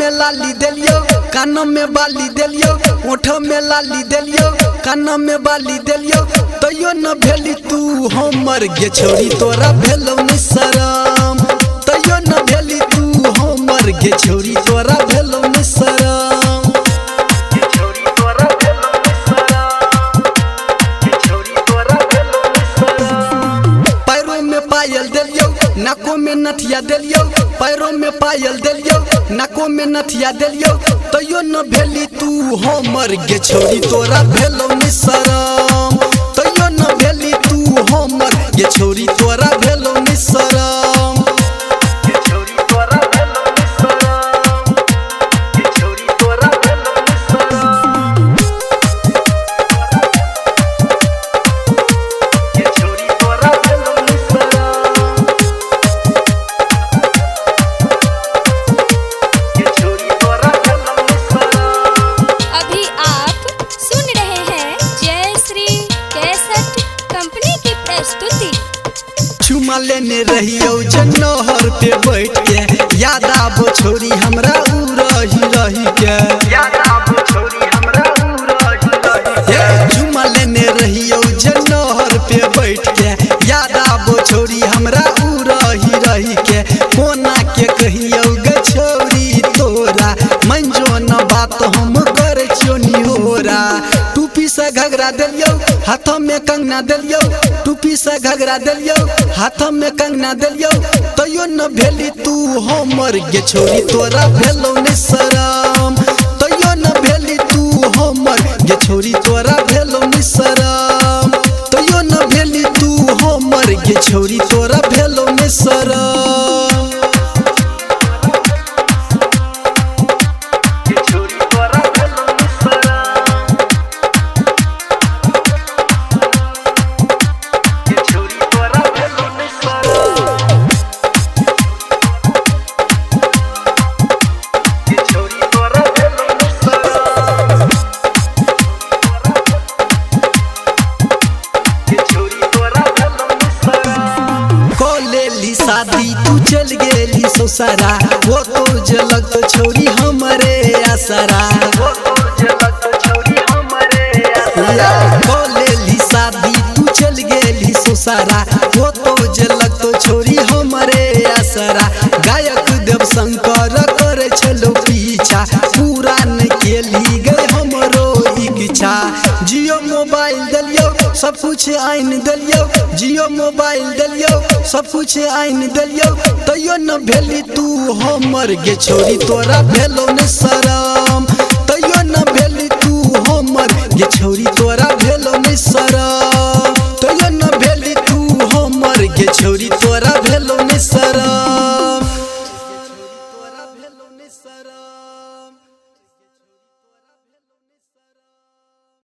में लाली देलियो, कान में बाली देलियो, ओठ में लाली देलियो, कान में बाली देलियो, तैयो न भेली तू हमर गे छौरी तोरा भेलौ नि शरम। तैयो न भेली तू हमर गे छौरी तोरा भेलौ नि शरम। पैरों में पायल देलियो, नाको में नथिया देलियो, पैरों में पायल देलियो, नाको में नथिया देलियो, तैयो न भेली तू हमर गे छौरी तोरा भेलौ नि शरम। तैयो न भेली तू हमर गे छौरी तोरा भेलौ नि शरम। अभी आप सुन रहे हैं जय श्री कैसेट कंपनी की प्रस्तुति। चुमा लेने रहियो जनहर पे बैठ के, याद आबो छौरी हमरा उ रही रही के। हे चुमा लेने रहियो जनहर पे बैठ के, याद आबो छौरी हमरा उ रही रही के। कोना के कहियो गे छौरी तोरा मंजो न बात हम कर छियो निहोरा। टूपी से घघरा देलियो, हाथ में कंगना देलियो, टूपी से घघरा देलियो, हाथ में कंगना देलियो, तैयो न भेली तू हमर गे छौरी तोरा भेलौ नि शरम। तैयो न भेली तू हमर गे छौरी तोरा भेलौ नि शरम। तैयो न भेली तू हमर गे छौरी तोरा भेलौ नि शरम। लेली शादी तू चल गेली ससुरा, वो तो जलक तो छौरी हमरे आसरा। लेली शादी तू चल गेली ससुरा, वो तो जलक तो छौरी हमरे आसरा। गायक देव शंकर करे छलो पीछा, पूरा न केली गए हमरो इच्छा। जियो मोबाइल देलियो, सब कुछ आइन देलियो, जियो मोबाइल देलियो, सब कुछ आइन देलियो, तैयो न भेली तू हमर गे छौरी तोरा भेलौ नि शरम। तैयो न भेली तू हमर गे छौरी